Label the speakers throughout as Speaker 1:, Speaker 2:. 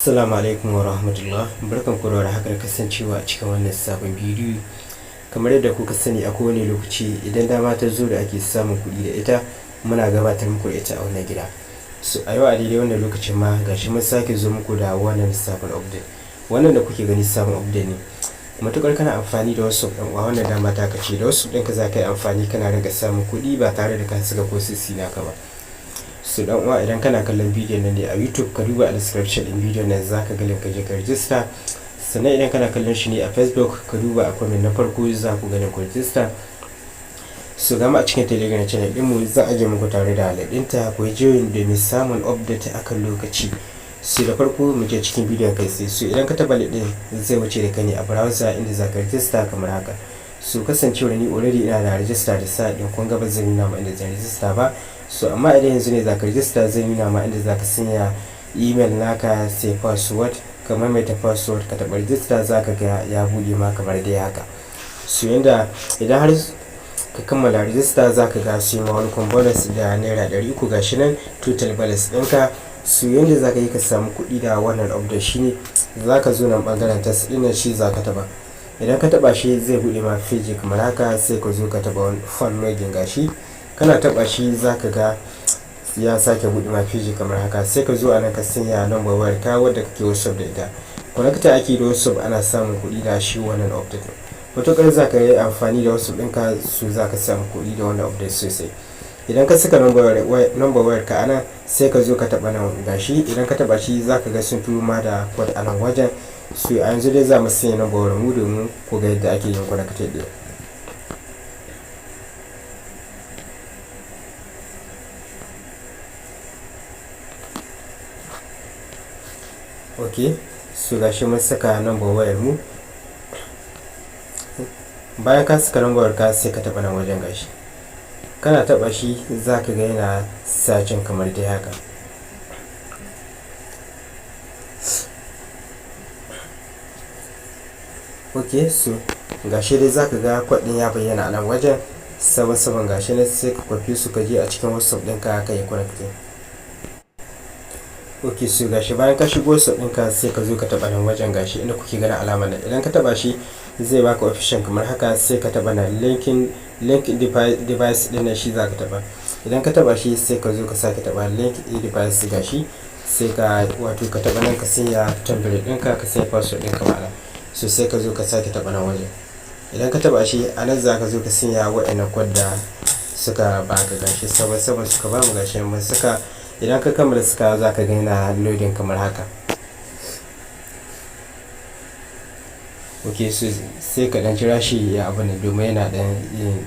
Speaker 1: Assalamu alaikum wa rahmatullah. Barkan ku da haka da kasancewa a cikin wannan sabon bidiyo. Kamar yadda kuka sani, a kowane lokaci idan dama ta zo da ake samun kuɗi da ita, muna gabatar muku da ita a wannan gida. So a yau, a daidai wannan lokacin ma, gashi mun sake zo muku da wannan sabon update. Wannan da kuke gani sabon update ne. Matukar kana amfani da WhatsApp, ɗan uwa, wannan dama ta kace da WhatsApp ɗinka za ka yi amfani kana rinka samun kuɗi ba tare da ka saka ko sisi naka ba. So dan uwa, idan kana kallon bidiyon nan ne a YouTube, ka duba a description din bidiyon nan, zaka ga link, ka je ka register. Sannan idan kana kallon shi ne a Facebook, ka duba a comment na farko, za ku ga link ku register. So gama a cikin Telegram channel din mu, za a je muku tare da ɗinta, ku yi join domin samun update akan lokaci. So da farko mu je cikin bidiyon kai tsaye. So idan ka taba link din, zai wuce da kai ne a browser inda za ka register kamar haka. So kasancewar ni already ina da register da sa din, kun ga ba zan nuna ma inda zan register ba. So amma idan yanzu ne zaka register, zai nuna ma inda zaka sanya email naka, sai password, ka maimaita password, ka taɓa register, zaka ga ya buɗe ma kamar dai haka. So yanda idan har ka kammala register, zaka ga sai ma welcome bonus da ₦300. Gashi nan total balance ɗinka. So yanda zaka yi ka samu kuɗi da wannan update shine zaka zo nan ɓangaren task ɗin nan, shi zaka taɓa. Idan ka taɓa shi, zai buɗe ma page kamar haka. Sai ka zo ka taɓa phone login. Gashi kana taba shi, zaka ga ya sake buɗe ma page kamar haka. Sai ka zo a nan ka sanya number wayar ka wadda kake WhatsApp da ita. Connector ake da WhatsApp ana samun kuɗi da shi wannan update. Matuƙar za ka yi amfani da WhatsApp ɗinka, su za ka samu kuɗi da wannan update sosai. Idan ka saka number wayar ka anan, sai ka zo ka taɓa nan. Gashi idan ka taɓa shi, za ka ga sun turo ma da code a nan wajen. So a yanzu dai za mu sanya number wayar mu domin ku ga yadda ake yin connected ɗin. Ok, so gashi mun saka number wayar mu. Bayan ka saka number wayar ka, sai ka taɓa nan wajen. Gashi kana taɓa shi, za ka ga yana searching kamar dai haka. Ok, so gashi dai za ka ga code ɗin ya bayyana a nan wajen, sabon sabon. Gashi ne, sai ka kwafi su, ka je a cikin WhatsApp ɗinka ka yi connecting. Ok, so gashi bayan ka shigo WhatsApp ɗinka, sai ka zo ka taɓa nan wajen. Gashi inda kuke ganin alamar nan, idan ka taɓa shi, zai baka option kamar haka. Sai ka taɓa nan linking, link device ɗin nan, shi za ka taɓa. Idan ka taɓa shi, sai ka zo ka sake taɓa link device. Gashi sai ka wato ka taɓa nan, ka sanya template ɗinka, ka sanya password ɗinka ma'ana. So sai ka zo ka sake taɓa nan wajen. Idan ka taɓa shi, a nan za ka zo ka sanya wa'annan code da suka baka. Gashi sabon sabon suka bamu, gashi mun saka. Idan ka kammala saka, za ka ga yana loading kamar haka. Ok, so sai ka dan jira shi ya abu ne domin yana dan yin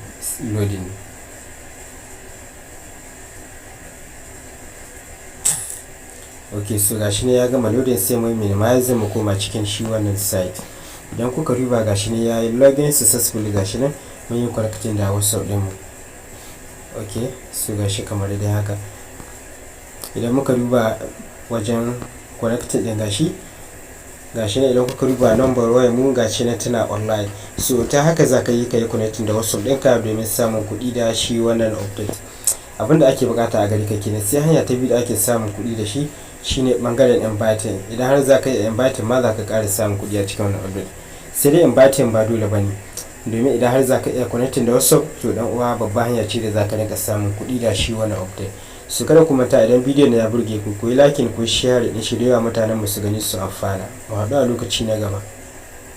Speaker 1: loading. Ok, so gashi ne ya gama loading. Sai mu minimize, mu koma cikin shi wannan site. Idan kuka duba, gashi ne ya yi login successfully. Gashi nan mun yi connecting da WhatsApp ɗinmu. Ok, so gashi kamar dai haka. Idan muka duba wajen connecting din, gashi gashi ne. Idan kuka duba number wayar mu, gashi nan tana online. So ta haka za ka yi ka yi connecting da WhatsApp ɗinka domin samun kuɗi da shi wannan update. Abinda ake bukata a gari ka kenan. Sai hanya ta biyu da ake samun kuɗi da shi shine bangaren inviting. Idan har za ka yi inviting ma, za ka ƙara samun kuɗi a cikin wannan update. Sai dai inviting ba dole ba ne, domin idan har za ka iya connecting da WhatsApp, to dan uwa, babba hanya ce da za ka rinka samun kuɗi da shi wannan update. Su kada ku manta, idan bidiyon ya burge ku, ku yi liking, ku share din shi da yawa, mutanen mu su gani su amfana. Mu haɗu a lokaci na gaba.